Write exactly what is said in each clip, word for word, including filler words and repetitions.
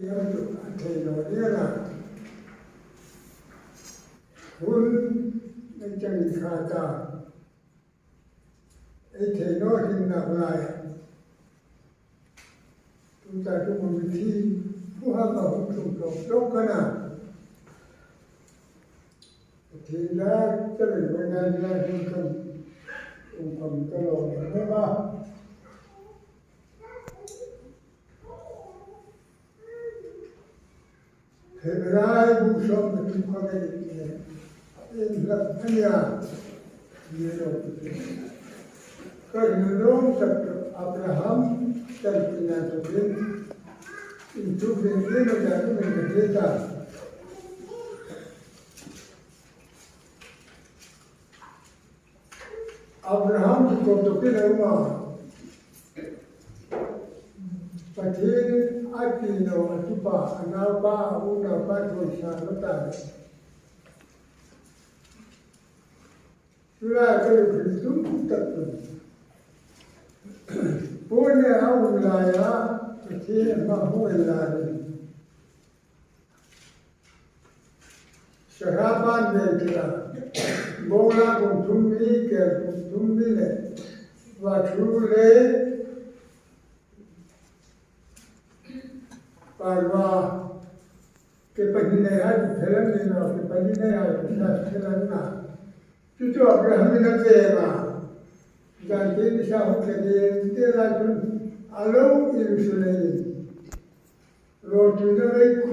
Lam chu a thei naw ding a na. Hun ei chang kha ta. Ei thei naw hin nak lai. Tuta chu mi thi bu ha ka hung tlung tlok tlok ka na. Thi la ta le ko na la hin kan. Ung kam ta lo ma. Hebrai bung sawm pathum ka ngei ni. Inhlak a nia. Ni lo. Ka ringum tak chu Abraham ṭan tina chu bin. Inchuk ding ding a nia chu min ka hriet a. Abraham chu kawtawkin a um a. Pathienin a pi naw, a tupa, a naupa, a unaupa thaw sa lo ta. Chu lai ka lo hril tum tak chu. Puon le a um laia Pathienin a hma hmu el lai. Sara pan nen tira. Bawngla kum thum mi, kel kum thum mi le. Vathu le. Parva. Ke pahni nei hai, phelan ni lo, ke pahni nei hai, ke sa phelan na. Chu chu Abraham-in a ve a. Zan tin sa huk le tin, te la chun. A lo in su le. Lo chu na lei khu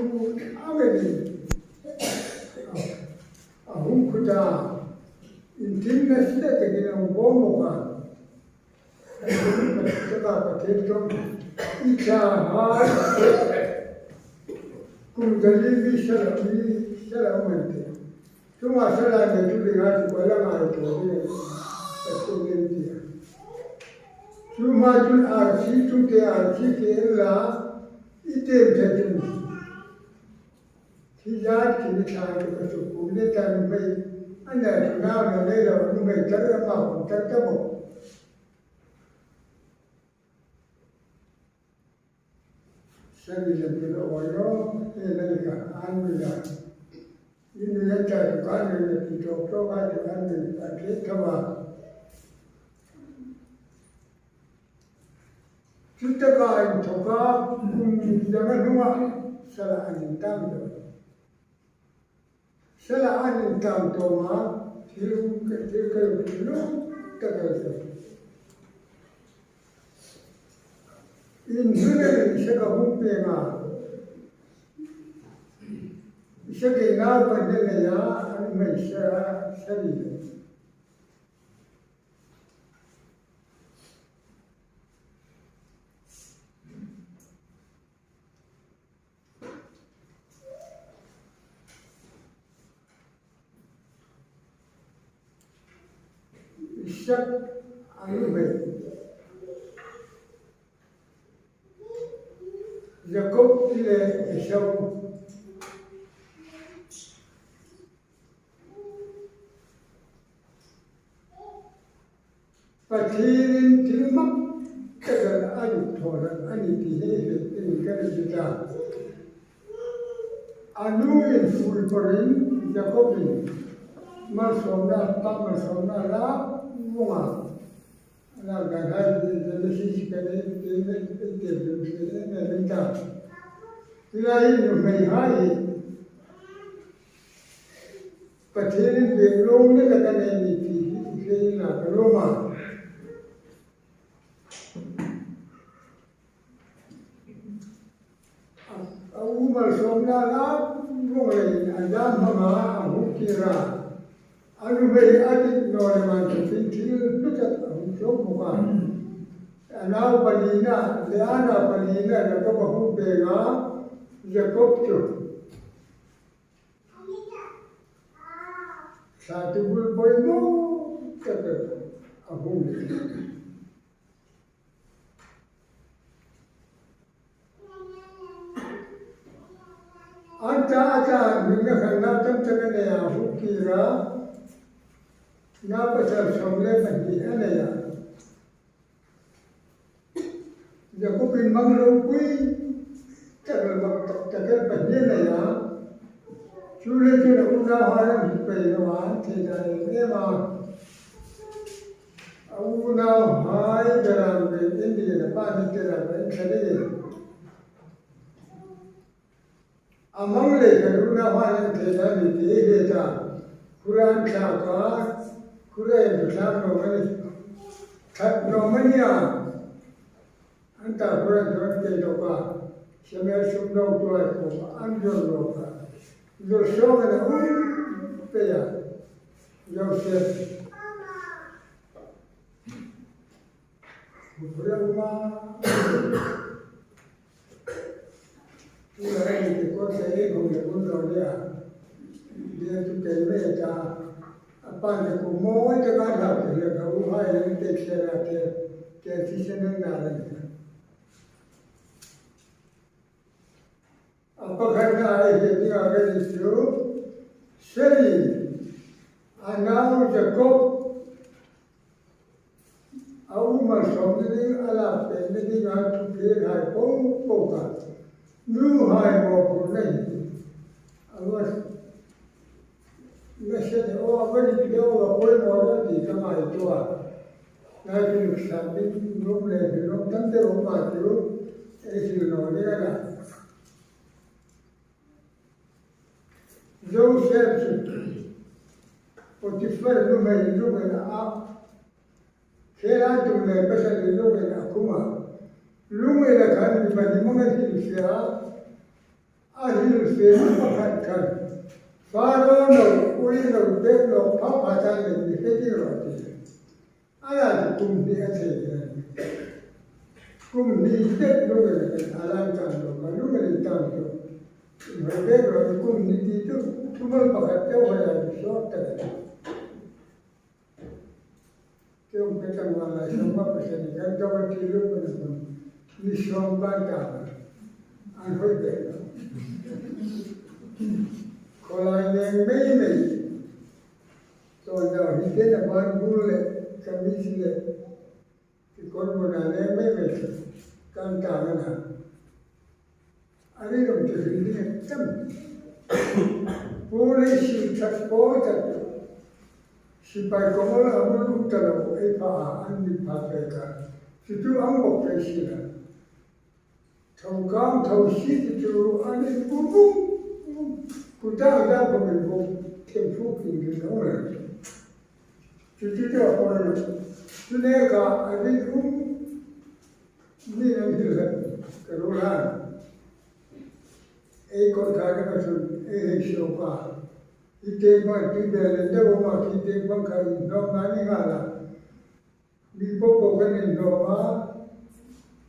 a ve ni. A hung khu ta. In tin na si ta te ki na hung bom bom a. Ka ka Pathien ṭawng. I cha ha. Kum dali mi sara mi sara man te. Chunga sara ne chu le ha chu ka la ngai to ni. Ka chu le ti. Chu ma chu a si chu ke a si ke la. I tem te chu. Hi ya ki ni tha ka chu ku ne ta ni mai. Ana chu na na le la nu mai ta la ma ta ta bo. Sari le pilo oyo, e le ka an mi la. Ini le ta ka le le ki to to ka le an mi la ke ta wa. Chu ta ka in to ka, kum dang a hnunga, sara an tam lo. Sara an tam to ma, thil ka, thil ka lo thil lo, ta ka lo. In hnu le Isak a hung peng a. Isak in naupa hni le ya, an mai sa, sa ni le. Isak a nuhmei. Jakob le Esau. Pathienin thil mak taka a dik thaw hlak a ni ti hi hriet dingin ka ring a. A nuin ful porin Jakobin malsawmna, pa malsawmna la vawng a. A la kan hai Genesis ka nei, nei, nei, nei, nei, nei, nei ta. Hi lai nuhmei hai. Pathienin bek lawmna ka nei ni ti hi i hriet na ka lawm a. A, a u malsawmna la vawng leiin a dam hmang a, a hung kir a. A nuhmei a dik naw le man chu tin thil hlu tak a hung tlawm bawk a. A nau palina, Lea nau palina, Jakob a hung peng a, Jakob chu. Sa tu bul boi mo, ta ta, a hung. Anta, anta, nunna khan nau tam tak a nei a, hung kir a, nau pasal sawm le pahni a nei a. Jakobin mang ropui tak le mang tak Ka kal pahni a nei a. Chu le chu a unauhai an hmu pei naw a, an thei ta em em a. A unauhai beram ve India le pa ni te ra ve an thei le. A mang le ka unauhai an thei ta ni ti he ta. Khura an thlak a, khura an thlak naw mani. That naw mani a. An ta khura an thlak te dawk a. Same sum dawk tuai ko an dawk dawk a. Dawk sawm an um pei a. Joseph. Khura um a. Khura an te ko te ko le ko lo le a. Le tu ke me ta. A pan le ko mo te ka la ke le ka u hai le te che la ke ke ti se ne na le. A pakhatna ei hriet dinga ka ti chu, Sally, a nau Jacob, a um a sawmna ding, a lak pekna dinga thuphêkhai po po kha nuhai mawphurna hi. A va, na se de o, a va dik de o, a poimaw a ti ka ngaituo a. Nai chu luksa ding nuom le hril nuom tam deu a um a chu, ei hril naw ding a na. Joseph chu Potiphar nuhmei lungrila a, khêla tum le pasal lungrila a khum a. Lungrila khan mi pahni mawng a hrilfie a, a hrilfiena pakhat khan Pharaoh no, ui no, bek no, pha pha tan le mi hre ding ro ti. A la chu kum hni a thei a. Kum hni dek lungrila khan a la tang lo, ka lungrila tang lo. Hoi bek ro kum hni ti chu thumal pakhat te hoi a chu sawt ta. Keu ka tang wan lai sawm ka pasal kan ka va ti lo ka na. Ni sawm kan ta. An hoi bek lo. Khawlai neng mei mei. Tawn dau hi te na ban bul le, kamis le, kekawr bun a le mei mei chu kan ta na na. A ringum chu ring ding a tam. Police tak po tak. Sipai kawngawla a hmun um ta lo, ei pha a, an mi pha pek a. Chu chu ang bawk pei si la. Thawkam thaw si chu chu an in bum bum bum. Kuta da ko min bum. Thing fuk in rin lo na. Chu chu chu a pawi lo. Chu neka a rin um. Ni an hril hlak ka ruol a. Ei kawr kha ka chun ei hei sio ka. Hi te ba ti be le de ba ma ki te ba ka in no ma ni nga la. Mi po po kan inhlawm a,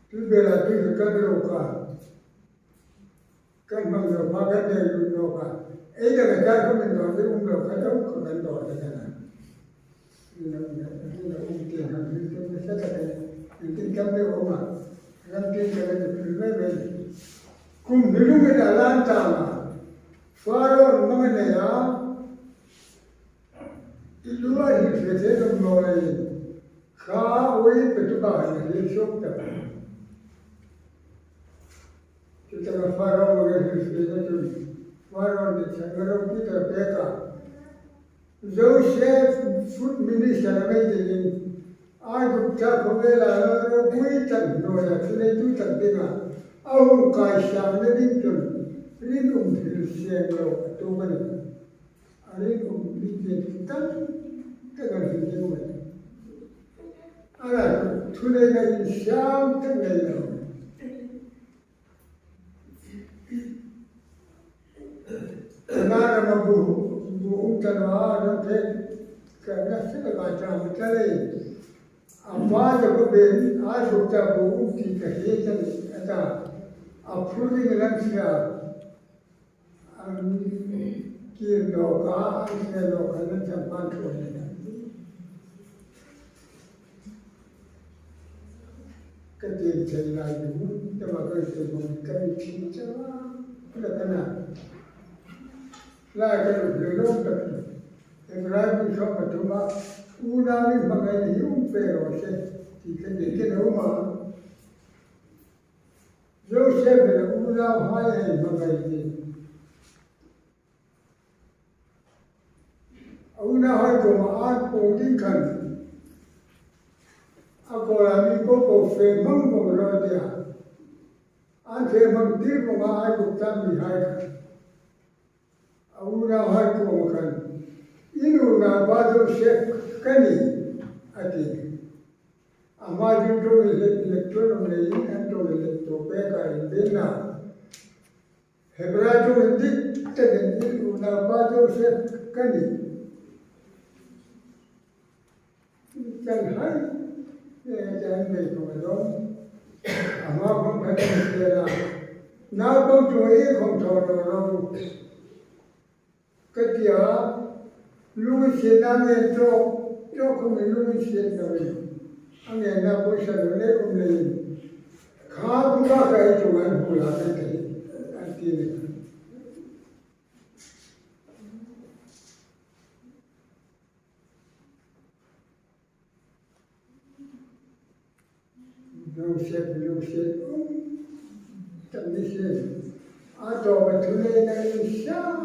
tu bela tu kan lo ka. Kan hmang lo pha kan nei lo lo ka. Ei da ka tar ka min dawn ding um lo ka dau ka kan dawn ding ka na. Ni lo ni lo um ti hang ni tu ni sa ta ka ni. Ni tin kam de um a. Ram tin ka ni tu me me. Kum ni lung ka da lan ta ma. Pharaoh mang nei a. I lu a hrilfie thei naw lo le. Kha ui pe tu ka han le suk ta. Chu taka Pharaoh ma ka hrilfie na chu. Pharaoh ni chang ropui ta pek a. Joseph food minister a ngai dingin. Aigupta khawvela ropui tak hnuoia thuneitu tak dinga a hung kaisangna ding chun ringum hril seng lo a tum a nih. A ringum mi ti tam tak a hriet ding a nih. A la thuneina insiam tak nei lo. Nara ma bu, bu um ta lo a, ram pek ka na se ka ta ma ta le. A pa ta ko ben, a suk ta bu um ti ka he ta le, a ta. A phur ding lam sia. An kir lo ka, an se lo ka, na chang pan tho le. Ka tin thei lai ni hun, ta ma ka tin hun, ka ni thin cha, ka la ka na. Lai ka lu lo lo ka. Hebrai bung sawm pathum a, unau mi hmangai ni um pe ro se, ti ka ni ke lo ma. Joseph le unauhai hei hmangai ti. A unauhai kuoma an puong ding khan a kuoma mi po po fe hmang vong ro tia. An fe hmang tir vong a Aigupta mihai khan. A unauhai kuoma khan, "I nu naupa Joseph ka nih," a ti. Ama ding ṭawng inlet, inlet tuo lo leiin an ṭawng inlet tuo pek a inbelna. Hebrai ṭawng indik takin, "I nu naupa Joseph ka nih." Kan hai, eh, kan nei ko lo. Ama khom kan nei la. Naupang chu ei khom thaw lo lo. Ka tia, lunginsietna ngen thaw, thaw khom lunginsietna ngen. A ngenna pawisa lo nei um leiin. Kha kuoma ka ei chu an hmu la ka ti, an ti ni. Joseph, Joseph, um, tak ni si. A tawpa thuneina in sa,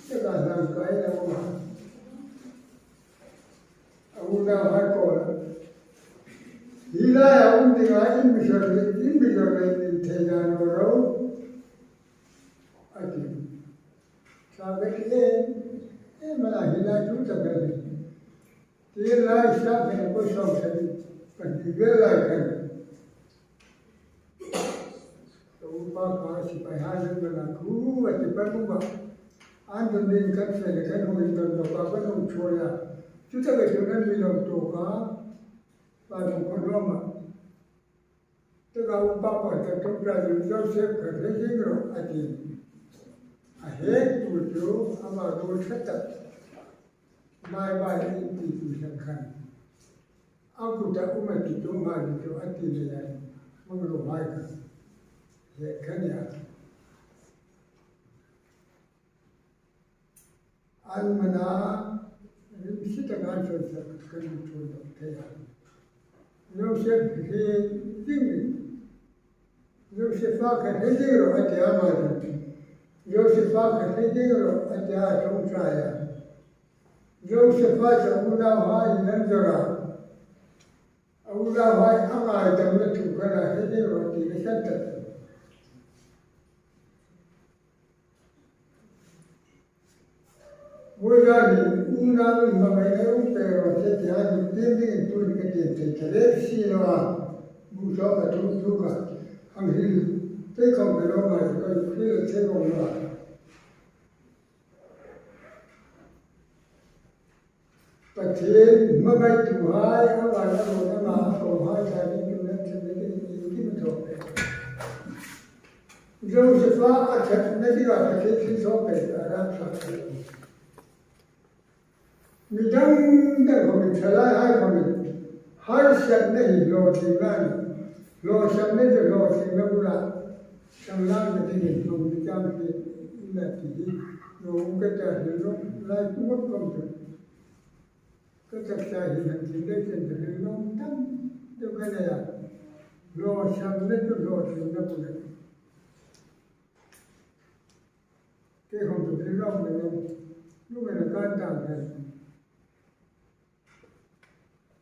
taka hnam kai na um a. A unauhai kuoma. Hi laia um dinga in mi zawr le, in mi zawr le in theina lo ro. A ti. Sa ka ti e, e ma la hi la chu ta ka ti. Ti lai sa khan ko sawm sari pahni vel lai khan. Ka upa kha sipaihai an va la khu a ti pa ku ba. An dun ding kan fe le kan hung dun lo ka kan hung choi a. Chu ta ka chu nan mi lo to ka. Pa dun ko lo ma. Taka upa pa ta ṭawngṭai chu Joseph kha hre zing rawh a ti. A hek tu chu ama ruol ṭha tak. Mai mai in ti tu san khan. A kuta um a ti tu mai chu a ti le lai. Mong lo mai kha. He kha nia. An mana rim si taka an sawi sak kan hmu thei a. Joseph hi ding, Josepha kha hre ding rawh a ti a, ama ding. Josepha kha hre ding rawh a ti a, a ṭawngṭai a. Josepha chu unauhai in an zawr a. A unauhai a ngaidamna thu khan a hre ding rawh ti a san tak. Voizanin unau hmangaina um pei rawh se tia ding ding tuhin ka tiem thei ta lem si naw a. Bu sawm pathum chu ka hang hril pei khom pei lo ma ka hril thei vong naw a. Pathien hmangaituhai, ama la ro, ama a kohai, ta ding tu na thil na ding ding ding thaw. Josepha a ṭhatna dinga Pathien thilthaw pei a rak sak. Mi dang dang khomin, thalaihai khomin, harsatna hi hlawtlingna a nih. Hlawsakna chu hlawtlingna bula ṭhang lâkna dingin hmang mi chang hi ina ti hi. Lo ka ta hril lo, lai pu ngawt khom chu. Ka taksa hi han ti dai chen chu hril lo tam deu ka nei a. Hlawsakna chu hlawtlingna bula. Kei khom chu hril nawk le nawk, lunginsietna kan tang khan.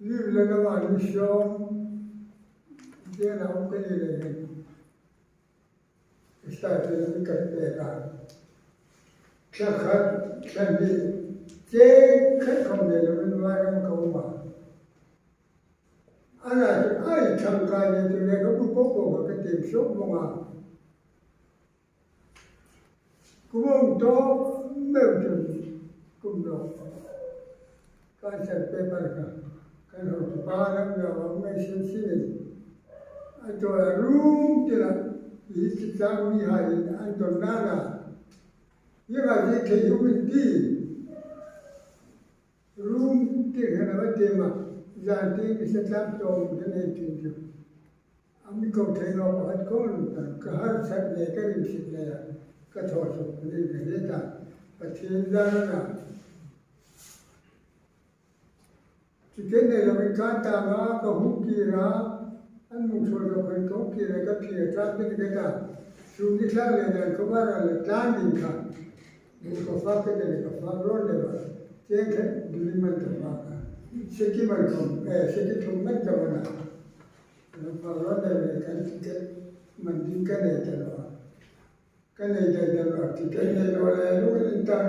Ni le nawm a ni sawm, tienga um ka ni lei hen. Start le mi ka pek a. Thla khat, thla hni, che khat khom nei lovin varam ka um a. Ana chu ai thangkai le chu le ka bu po po ka tiem suok vong a. Kum a um tawp meu chun kum lo. Cancer paper kha kan hotupa lam lo a um ei sin sin. A tawla rum tila hi chi tlang mihai an tawn nana. Ienga zie thei um in ti. Rum tir khan a va tiem a. Zan tieng mi sa tlam tawm ka nei tin chu. A mi ko thei naw pakhat khom ka harsat le ka rimsit le a ka thaw suok ni ka hriet a. Pathien zan a na. Chu ken nei lovin kan tang a ka hung kir a. An mung suol ka phan kawng ki le ka phi a tlan ding ka ta. Sum ni tlang le dan ka var a le tlan ding ka. Bu ka fak ka ta le ka fak ron le ba. Tieng khat duli man ka fak ka. Seki man kawng, eh, seki thum man ka man a. Ka fak ron le le kan ticket man ding ka nei ta lo. Ka nei dai dai lo, ticket nei lo le, lo in tan,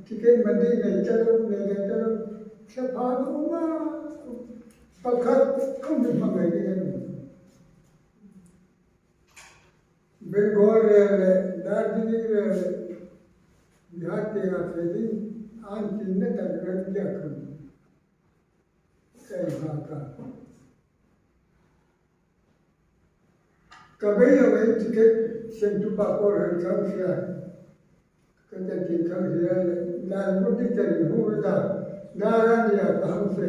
ticket man ding nei ta lo, nei dai ta lo, thla pha lo ma, pakhat kawng mi hmangai ding a ni. Bengal rail le, Darjeeling rail le, Bihar tienga fe ding, an tin na ta ran dia kan. Ka ei hma ka. Ka bei lo ei ticket, sengtu pa ko ran kang sia. Ka ta tin kang sia le, dan mo ti ta ni hu da. Da ran dia ka hang fe.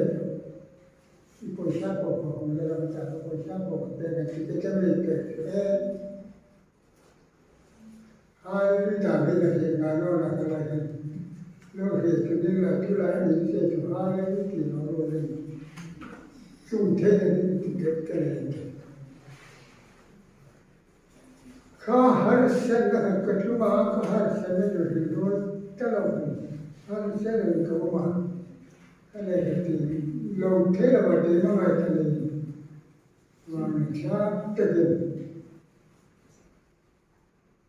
I poisa po ko hung le ram ta, poisa po ko te ka ticket ka mei pe. Eh. Hallelujah, ta ve la he nga lo la ka la he. Lo he tu ding la tu la ni se tu hallelujah ti lo lo le. Sum the le ni ti ke ke le. Kha harsatna ka tu ma, kha harsatna jo hi lo ta lo. Harsatna ka ma. Ka le he ti lo the la ba de ma ngai ta le. Wa ni cha ta de.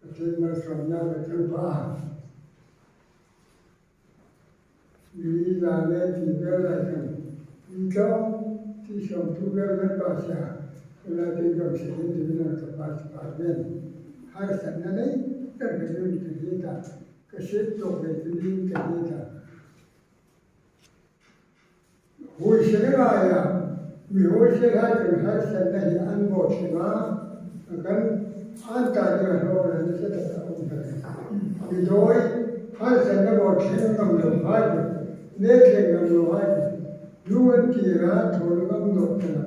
Pathien malsawmna ka thang pha. Mi la le ti vel lai kan. Mi tlawm ti sawm tu vel kan pa sia. Kula ti gam sia ti vel ka pa sia pa vel. Harsatna nei ta ka dun ka hi ta. Ka sep tok le ti ni ka hi ta. Huoisen a ngai a, mi huoisen hai chun harsatna hi an bawt hlem a, kan an ta ding a hlawk le nasa tak a um ta. Mi dawi harsatna bawt hlem ngam lo hai chu, nêk hlem ngam lo hai chu, lu an kir a, thaw ngam lo ta lo.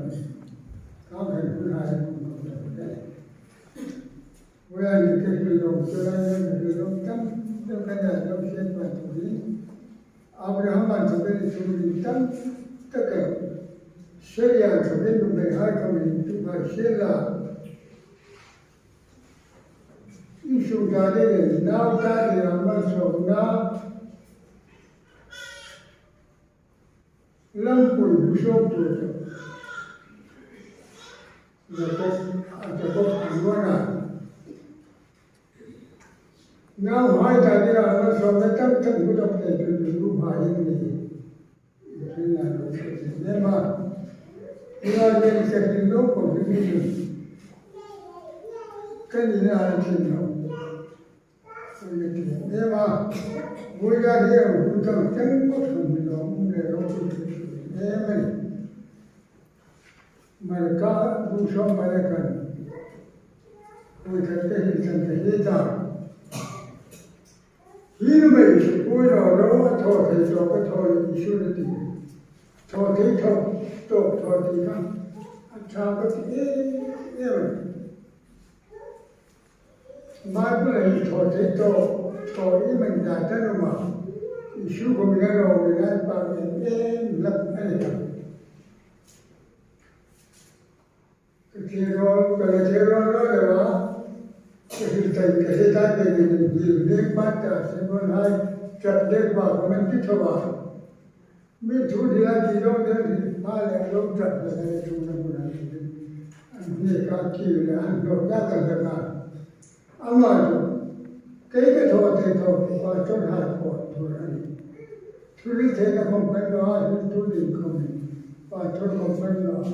Khang khan hun hai an um lo ta. Voiah ni ka hril lo, chulai ni ka hril lo tam tak ka nei lo, sienkhai tu hi. Abraham an chawpen sum ring tam tak a. Sara an chawpen nuhmei hai khawm ring tu hai sienla. Insung ta dingin, nau ta dingin, malsawmna. Lampui hmu suok tur chu Jakob, a Jakob an ruona. Nauhai ta dingin malsawmna tam tak hmu dawk thei chu nuhmei an nih. Hril lo ka ti hle a. Ina len ka hril lo ka hril ni chu. Ka ni na an hril lo. Ema, voiah hi a hun tam teng bawk thung ni lo, um le lo, um le lo. Ema ni. Marka bung sawm pali khan. Voi khat ka hril chang ka hriet a. Hi nuhmei chu poi naw lo, a thaw thei tawk a thaw ni Isu a ti. Thaw thei thaw, tawk thaw ti kha. A ṭha ka ti em em. Bible-a hin thaw thei tawk, thaw ei man ta ta naw ma. Isu khawm a lo mi lai pa em em hlak a ni ta. Ka thei rawl, ka la thei rawl rawl lo a. Ka hril ta, ka hril ta, ka hril ta, hril mek pa ta, Simon hai, ṭap dek pa, ka man ti thaw a. Mi thu hril a ti lo deu hi, pha le lo ṭap le le thu na hmun a ti. An hne ka kil le an hlawk ta ta ta ka. Ama chu, kei ka thaw thei tawk, pastor hai pawt thu a nih. Thu hril theina khawm kan lo a, hriltu ding khawm, pastor khawm kan lo a.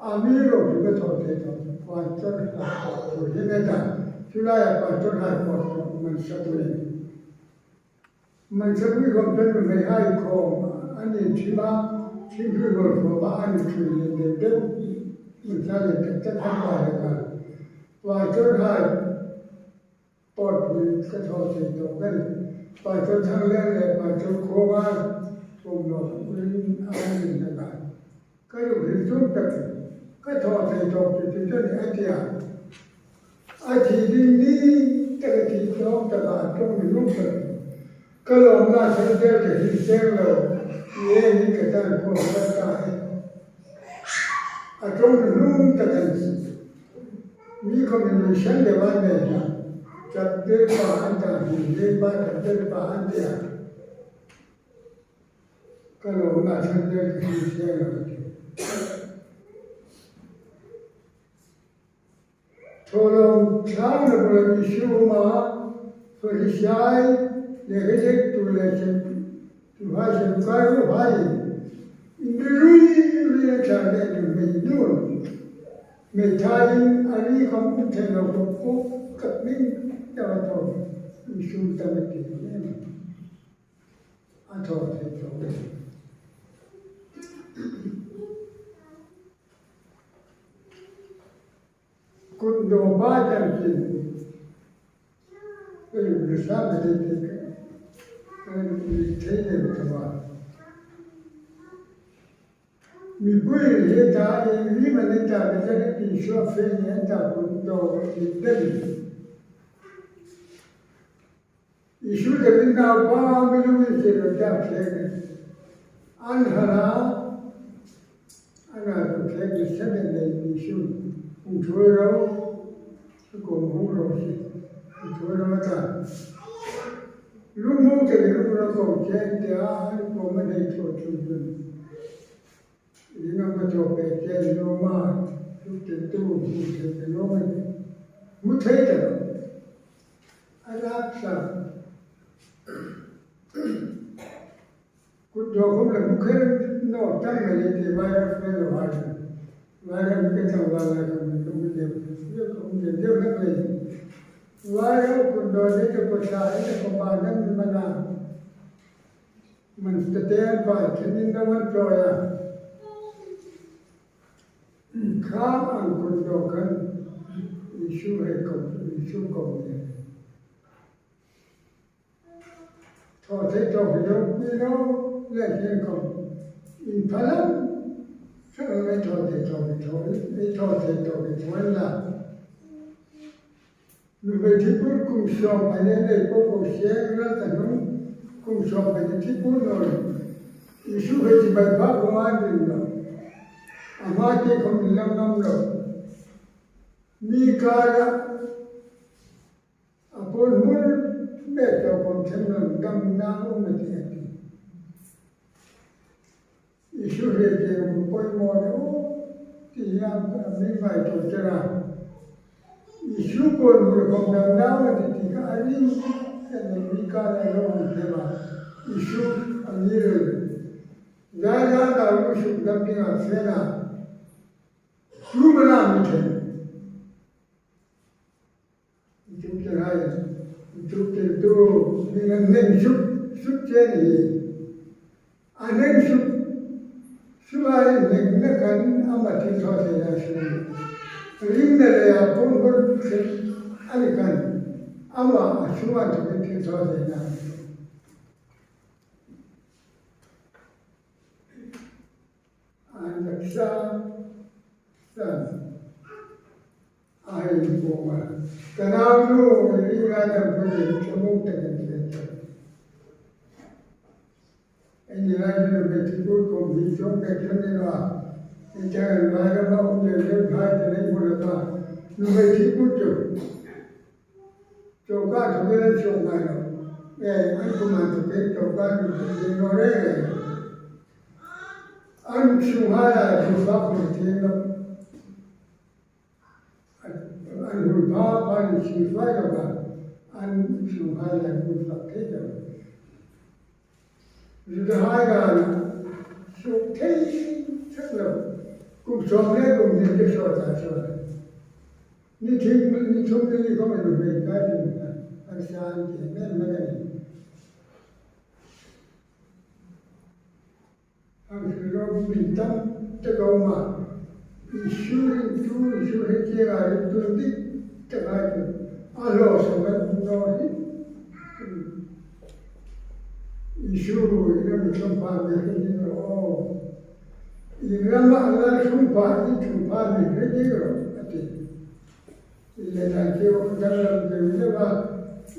Amiruokchu ka thaw thei tawk, pastor hai pawt thu hi a ni ta. Chu laia pastor hai pawt thu man sa tu ni. Man sa pui khawm pen nuhmei hai khawm, an inthim a, thim hrui bawr khawm a, an hrui lem lem deu. Man sa lem tak tak khan pa le khan. Pastor hai pawt pui ka thaw thei tawk a nih. Pastor Thanglen le Pastor Khawmar, khawm lo, rin a rin a ka. Ka lo hril chuong tak, ka thaw thei tawk ti ti chu a ni a ti a. A thi ding ni tak a thi tawk tak a ṭawng ni nuom tak. Ka lawmna sel zel ka hril seng lo, i en hi ka tan khawm ka ta e. A ṭawng hnung tak an si. Mi khawm an lo san deu a nih. Chapter pa an ta, Hindu pa chapter pa an ti a. Ka lo nga chapter ka hmu si a lo ti. Thawlawm thlangna bula Isu um a, Farisai le hriet tu le chen, tuhai chen kai ro hai. Inrui rui a thlak le inrui mei nun. Mei thain a ri khawm um thei lo khawm puk kak ning ta a thaw. Isu ta mei ti ning. A thaw thei thaw. Kut daw ba dam kin. Ei, mi sa ma de de ka. Ei, mi thei de ka ba. Mipui hi ta, ei, mi ma ne ta, mi ta ne ti sua fe ne ta kut daw ni de. Isu David naupa mi lunginsiet lo ta thleng. An hara, an hara thleng ni seven nei Isu. Hung ṭhuoi ro, kuom hung ro si. Hung ṭhuoi ro ta. Lungmong te lung ro ko chen te a, an kuom an hei ṭhuoi ṭhuoi ṭhuoi. Ina ka thaw pek che ni lo ma, tu te tu, tu te te lo ma. Hmu thei ta. A lak sa. Kut daw khawm la hmu kher naw tam mai le te virus me lo hai. Virus ke tang la la ka mi ko mi de. Ye ko mi de de la mai. Virus kut daw de ko sa, de ko ba na mi ma na. Man ta te an pai, chen in dawng an chawi a. Khang ang kut daw khan Isu hei ko, Isu ko ni. Thaw thei thaw hi lo, pui lo, le hin ko. In phalam, sa lo ei thaw thei thaw hi thaw, ei thaw thei thaw hi thaw la. Nuhmei thipur kum sawm pahni le po po seng ral ta hnung kum sawm pahni thipur naw. Isu hei chibai pha khawm a ding lo. Ama te khawm inlam ngam lo. Mi kara a puon hmur mek lo khawm them lo, damna um a ti a ti. Isu hriet ke um poimaw le u ti hian a mi ngaituo char a. Isu puon hmur khawm dam dam a ti ti kha a ring a ni mi kara lo hung them a. Isu a mi rel. Zai zai dau lu suk dam ding a fen a. Chu mana mi them. Inchuktirhai, inchuktirtu, mi an hnem suk suk che a ni. A hnem suk suk a inhnemna khan ama thilthawtheina suk. Ringna le a puon hmur chen a ni khan ama a suk a thawkin thilthawtheina. An taksa san a hei inpawm a. Ka naunu, i ring lai dam pui le, thlamuong takin ti a ti. Ei ni lai chu nuhmei thipur kum hi chuong pek chu ni naw a. Ei chang lai rama um le le hai te nei hmu lo ta. Nuhmei thipur chu. Choka thawkin an suk ngai lo. Eh, an kuman thawkin choka an suk ngai lo reng reng. An suk ngai lo, an suk ngai thei lo. An, an hui pha pha an suk ngai lo ka. An suk ngai lo, an hui pha thei lo. Zutahai dana suk thei thak lo. Kum sawm le kum hni te saw ta saw. Ni thum, ni thum ni li khawm a nuhmei kai ding a, an sa an ti men mek a ni. An hril ro min tam tak a um a. Isu ringtu, Isu hei chienga ringtu dik tak a chu a hlawsam a um naw hi. Isu ruoina mi ṭhungpha mi hre ding rawh. I rama Lal ṭhungpha, i ṭhungpha mi hre ding rawh, a ti. I le dan keu kan lam deu le va.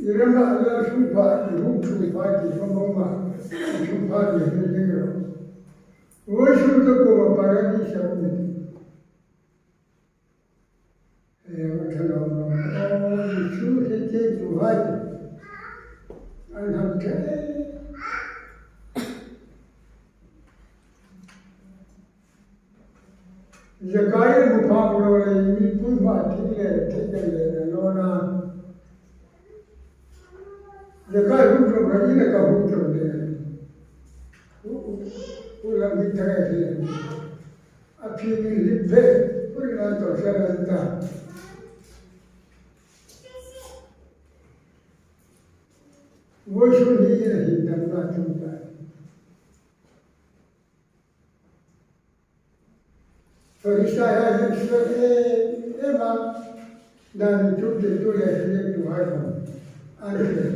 I rama Lal ṭhungpha, i hung ṭhungpha ti khawm a um a. I ṭhungpha mi hre ding rawh. Ruoi sung ka kuoma Paradis-a um i tih. Jesu hriettieng tuhai an hang ṭhe. Zakai hmu phak naw lei, mipui hmaa thil le thei kan le na naw na. Zakai hung tlung la, i la ka hung tlung le. U, u, u la mi thei le. A phi mi hlip ve, u la to sa la ta. Vawisun hi i la hin dam na tum ta. Pharisai hai hin suol em em a, dan chu te tu le hriettuhai khom. An hriet.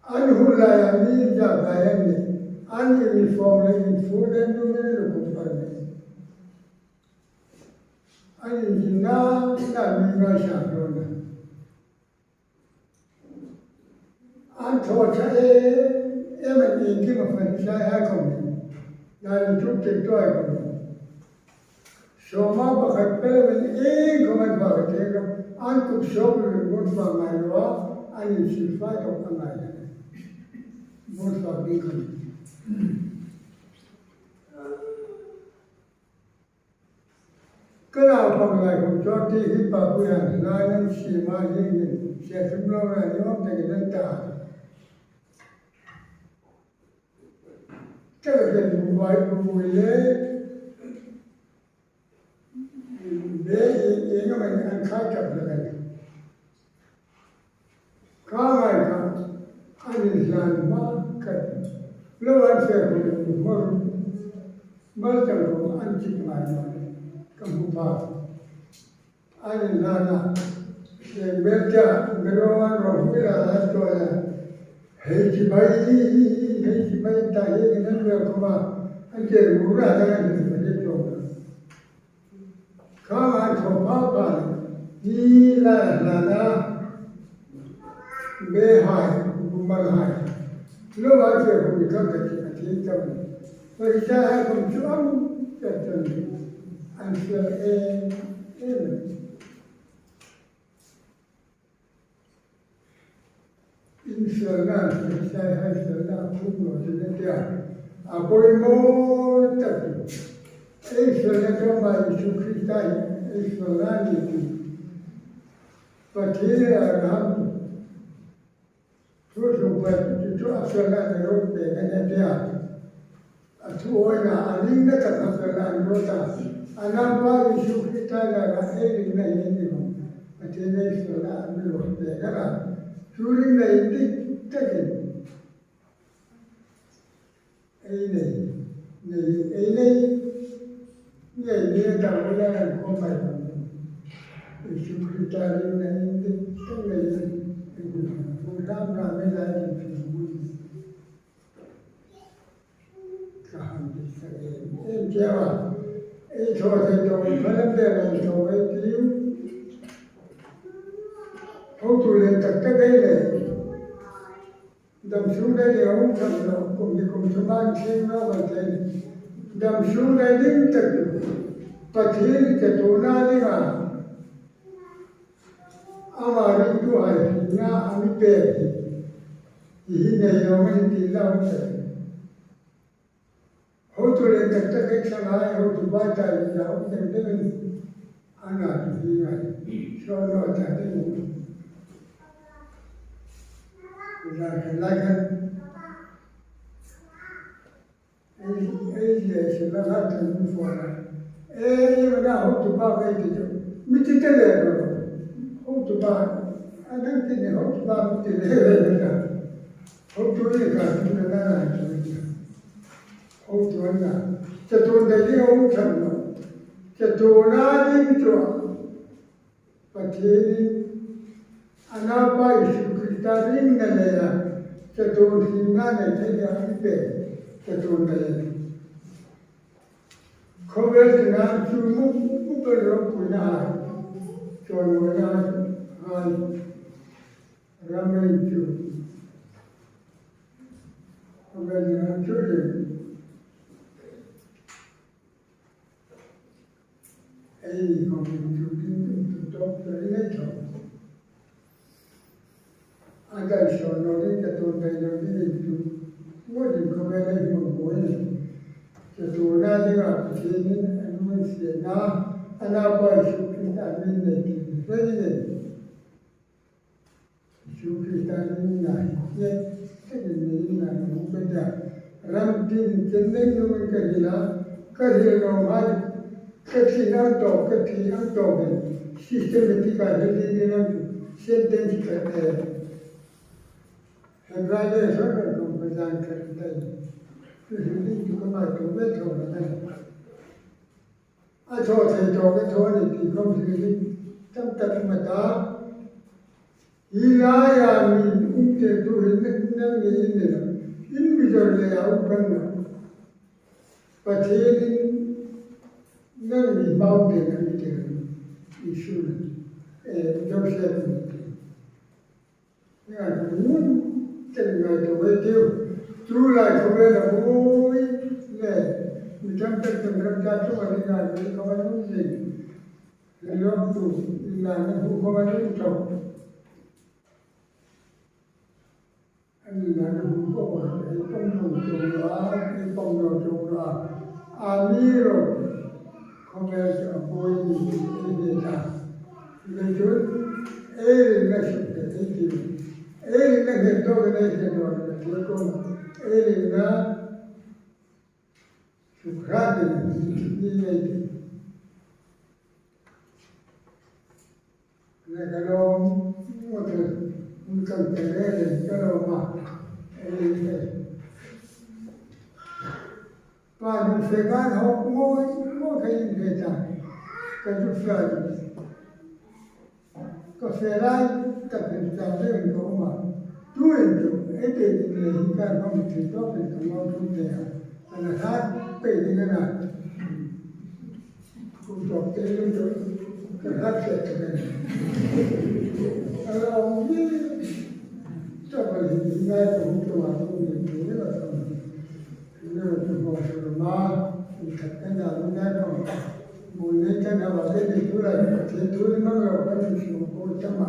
An hun laia mi zakai an nih. An uniform le infuol le nuom le lukhum an nih. An inzin na, na mi ngaisang hlawna. An thaw ṭha em em a, iengkim a Pharisai hai khom. Nai chu te tuai khom. Sawma pakhat pei lo in iengkhom an fak thei lo. An kup sawp lo, an fak ngai lo a, an insil fai lo a ngai. An fak ding khom. Ka naupang lai khom chu ti hi pa pu yan lai nan si ma hi hin sia sum lo na ni om te nan ta. Ka la ken bu bai bu bu le. Be e e nga man an khai ka la kan. Ka ngai ka, an inhlan hma ka. Lo an fe ko le ko hmor. Mal tang ko an chik ngai ma. Ka hmu pha. An inhlan a. Ke bel cha, bel an ro hui la la to la. Hei chi bai, hei chi bai ta hi ke nan bel ko ma. An ke ru ra da ni ma de to. Khang an thaw pha pha ni la la na. Be hai, bu mal hai. Lo wa che hu ni ka ka che ka che ka. Pharisai hai khom chu am ka chan. An suol em em. Insuolna, Pharisai hai suolna khum lo ti na tia. A poimaw tak. Ei suolna chu ama Isu Krista hi, ei suolna ni ti. Pathien le Abraham. Thu thu pa chu chu a suolna ni lo pe na na tia. A thuoina, a ringna tak a fel an lo ta. A naupa Isu Krista la la ei ringna hi ni lo. Pathien ei fel la an lo te ka la. Chu ringna indik takin. Ei nei, nei, ei nei. Nei, nei ta mo la an ko mai. Isu Krista ringna indik tak nei. Ei nei. Ko dam ra me la ei nei. Ka hang ti sa em em tia. Ei thaw thei tawk, ka lam te lam thaw ei tiu. Hotu le tak tak ei le. Dam sung dai le hung tham lo, kum ni kum sung an thing lo kan thei. Dam sung dai ding tak. Pathien te tu na ding a. Ama ringtuhai hringna a mi pek hi. Hi hi nei lo mani ti lo. Hotu le tak tak ei sang hai, hotu ba ta le la um deng deng. Ana tu hi ngai. So no ta deng. Lai kan, lai kan. Ei, ei, ei, se la la ta ni fo la. Ei, ei, na hotu ba ei ti tu. Mi ti te le lo. Hotu ba. A nang ti ni hotu ba mi ti le le ta. Hotu ni ka tu na na na tu ni. Hotu na. Chatuon dai ding a um tham lo. Chatuon a ding chu. Pathienin a naupa Isu Krista ringna leia chatuon hringna nei thei a mi pe chatuon leia. Khawvel tina chu mu, mu pe lo ku na hai. Chon lo na hai. Ram ei chu. Khawvel tina chu ring. Ei ni khom chu ding ding tu tawp tu ei nei thaw. A dal sawn naw ding, ka tuor thei naw ding, tu ngot ding khawvel ei hmang buoi a nih. Ka tuorna dinga Pathienin a lunginsietna, a Naupa Isu Krista hmingin nei ti ni fe ni nei. Isu Krista hmingin nei hi, takin nei in na hung pe ta. Ram tin ken nei nuin ka hril a, ka hril naw mai, ka thi ang tawk, ka thi ang tawk in. Systematic-a hril ding ni ram chu, sentence ka te. Hebrai le Hebrai kum ka zan ka hril ta. Chu hril ding chu ka ngaituo ve tho na ka. A thaw thei tawk a thaw ni ti khawm hril ding tam tak um a ta. Hi laia mi um te tu hin nangni in ni lo. In mi zawr leia um kan lo. Pathienin nangni hmang te nangni te Isu ni. Eh, Joseph ni te. Ngai ngun tel ngai to ve tiu. Chu lai khawvel a buoi le. Mi tam tak tam ram ta tu a ni ngai ve khawm a nung zing. Lawmthu, inlana hu khawm a nung to. An inlana hu khawm a, ei pawm nung to a, ei pawm nung to a. A mi ro. Khawvel chu a buoi ni ti ei hriet a. Leichun ei ringna suk te ei ti. Ei ringna hriet tawk ei hriet tawk ei ti khawm. Ei ringna suk hrat ni ni ei ti. Le ka lawm, ngawi, hun kan pe le le ka lawm a. Ei, ei. Pa nun fe kan hawk ngawi, ngawi ka in fe ta. Ka zu fe. Ka fe lai, ka fe ta le ka um a. Tuin chu, ei te ni le hi kan hawm thei tawk in ka ngawi thu te a. Ka na hrat pei ding a na. Kum tawk te lem chu ka hrat hle ta ka nih. A la awm ni ta ka hi ni ngai ka hung tlung a, kum ni tu ni la tlung. Ni la tlung ko su ma, in khat ka na lu ngai ka. Mu ni ka na ba le ni tu la, te tu ni mang lo ka ni su ko ta ma.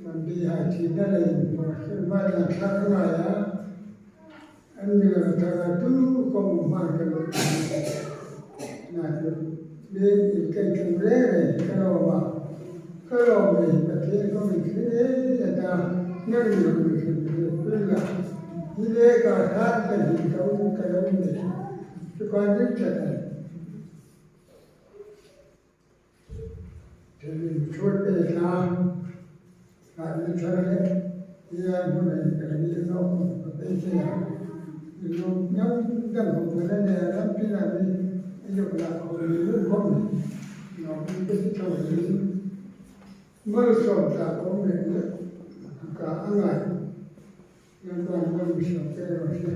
Lam bi hai thina leiin, hmawr hmai tlan thlak a ngai a. An mi lo thar a tu khawm hmang ka lo. Na chu, le in kai chung le le, ka lo ma. Ka lo le, Pathien khawm in thil e, ya ta, nang lo le, thil le, thil la. Hi le ka khat le hi ka um, ka lo le. Chu ka ring ka ta. Thil inchuk pei ta, ka ni thar le, ia hmun a ni ka ni lo ko ka pei se a. Ni lo ngam dam ko ka le le ram pi la ni, i lo la ko ni lo ko ni. Lo ni pei se to ni. Mal som ta ko ni le, ka angai. Nang ko mal som pei lo se.